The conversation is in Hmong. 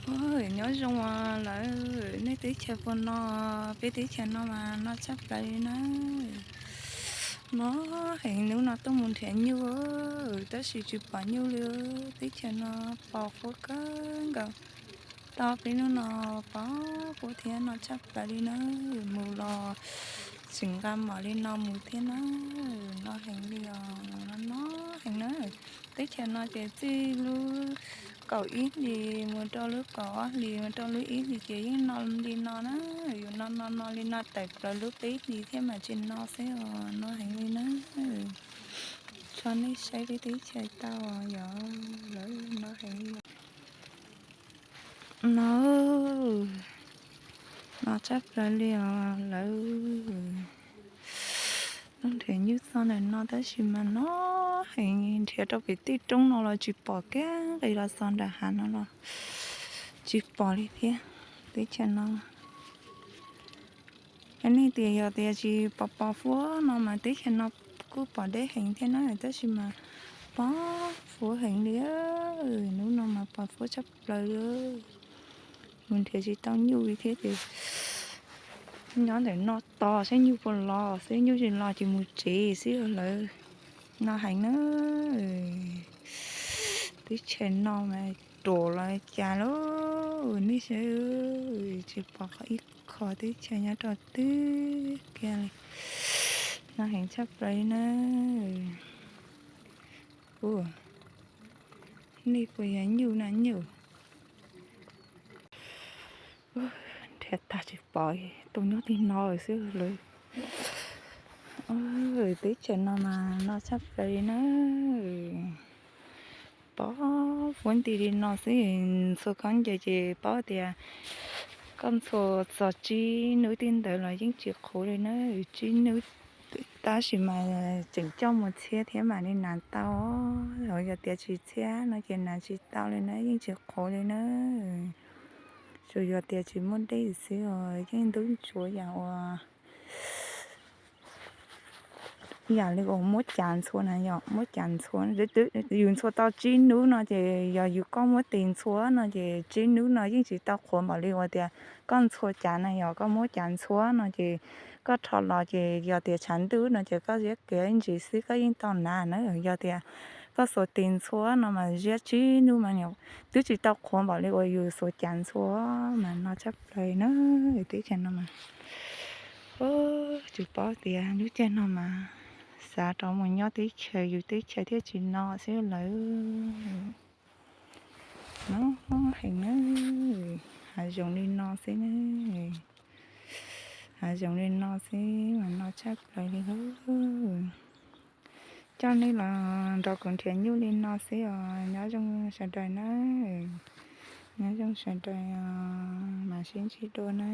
Nyob zoo lawm, nej teb chaws puas no? Peb teb chaws no mas no tshaj plaws li na. No heev, hnub no tuaj mus nrhiav nyuj tab sis tsis pom nyuj li. Teb chaws no pos huab kawg nkaus. Tau peb hnub no pos huab thiab no tshaj plaws li na. Mus los tseem nqa mom li no mus thiab na. No heev li os, no heev na. Teb chaws no ces txij lub kaum ib hlis mus rau lub kaum ob hlis mus rau lub ib hlis ces yeej no li no na. Yus no no no li no tawm plaws lub peb hlis thiab mas tsis no xwb os, no heev li na. Tso nej saib peb teb chaws tau yog lawv no heev li. No, no tshaj plaws li os lawv. Tuaj nrhiav nyuj txog ntawm no tab sis mas no heev, nrhiav rau pem tej roob no los tsis pom, kiag nqis los txog nram hav no los tsis pom li thiab. Teb chaws no nej tias yog tias tsis pos pos huab no mas teb chaws no kuj pom deb heev thiab na, tab sis mas pos huab heev li. Hnub no mas pos huab tshaj plaws li. Mus nrhiav tsis tau nyuj li thiab ces nyob ntawm no tos saib nyuj puas los xwb, nyuj tsis los ces mus tsev xwb lawv. No heev na. Teb chaws no mas ruam los cas lauj, nej saib, tsis pom qhov ib qho teb chaws nyob rau twg kiag li. No heev tshaj plaws li na. Ua, nej puas yog nyuj na nyuj? Nrhiav tag tsis pom, tuaj nyob tib no xwb lawv. Teb chaws no mas no tshaj plaws li na. Pos huab nti li no xwb, ntxhua khaub ncaws ces paub tias koj ntxhua txog tsib hnub tib ntawd los yeej tsis qhuav li na. Tsib hnub, tab sis mas tseem coj mus txhiab thiab mam li hnav tau. Yog tias tsis txhiab no ces hnav tsis tau li na, yeej tsis qhuav li na. Tsuas yog tias tsis muaj dej xwb os, yeej ntub ntsuav yam uas yam li uas muab cav ntxhua na yom, muab cav ntxhua. Yus ntxhua tau tsib hnub no ces yog yus koj muab tis ntxhua no ces tsib hnub no yeej tsis tau qhuav npaum li uas tias koj ntxhua cav na yom, koj muab cav ntxhua no ces koj rho los ces yog tias tshav ntuj no ces koj ziab kiag ib ntsis xwb koj yeej tau hnav na. Yog tias koj xuas tis ntxhua no mas ziab tsib hnub mas twb tsis tau qhuav npaum li uas yus xuas cav ntxhua mas no tshaj plaws na. Teb chaws no mas tsis paub tias lub caij no mas xav rov mus nyob teb chaws yus teb chaws thiaj tsis no xwb lawm. No heev na, hav zoov li no xwb na, hav zoov li no xwb mas no tshaj plaws li lauj. Coj nej los nrog kuv nrhiav nyuj li no xwb os, nyob zoo sawv daws na, nyob zoo sawv daws os, mam sib ntsib dua na.